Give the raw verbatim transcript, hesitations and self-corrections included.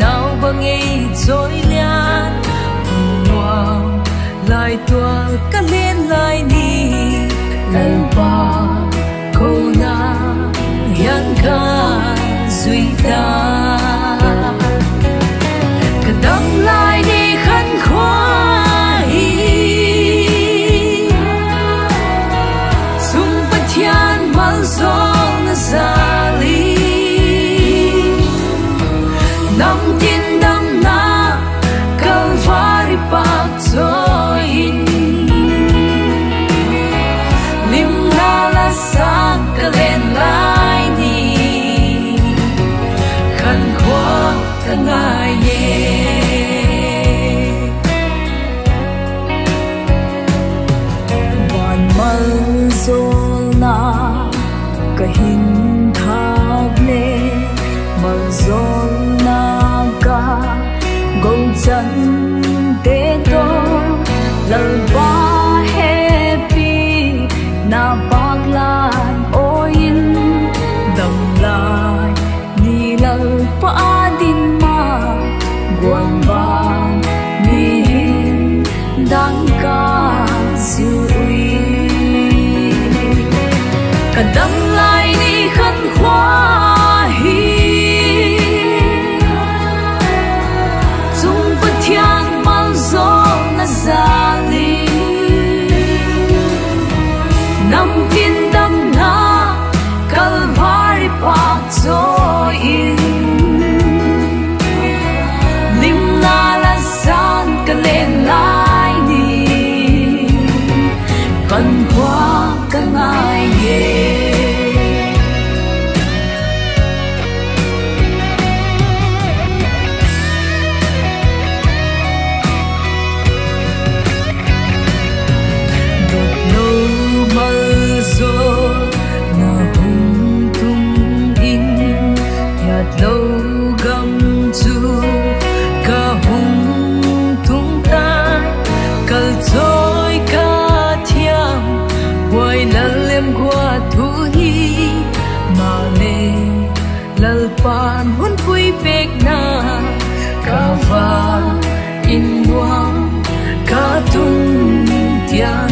nau bang ei chawi lian, nuam lai tual ka len lai ni, Lalpa kona hian ka zui ta. Ka dam lai ni khankhua hi chung Pathian malzawlna zal in, nam tin damna Kalvari pâk chawi in, limna la sâng ka len lai ni, khankhua ka ngai e. Van malzawlna ka hin thâk le, malzawlna ka gochan te tawh, Lalpa hepina pâk lan awi in, dam lai ni Lalpa ding ma, guangvang mihing dang ka zui. Ka dam lai ni khankhua hi chung Pathian malzawlna zal in, nam tin damna Kalvari pâk chawi in, limna la sâng ka len lai ni, khankhua ka ngai e. Dotlo malzawl na hung tung in, hiatlo gam chu ka hung tung tai. Kalchawi ka thiam, huai lal lemguat thu hi, maleh Lalpa'n hun pui pêkna, ka va in nuam ka tun tiang.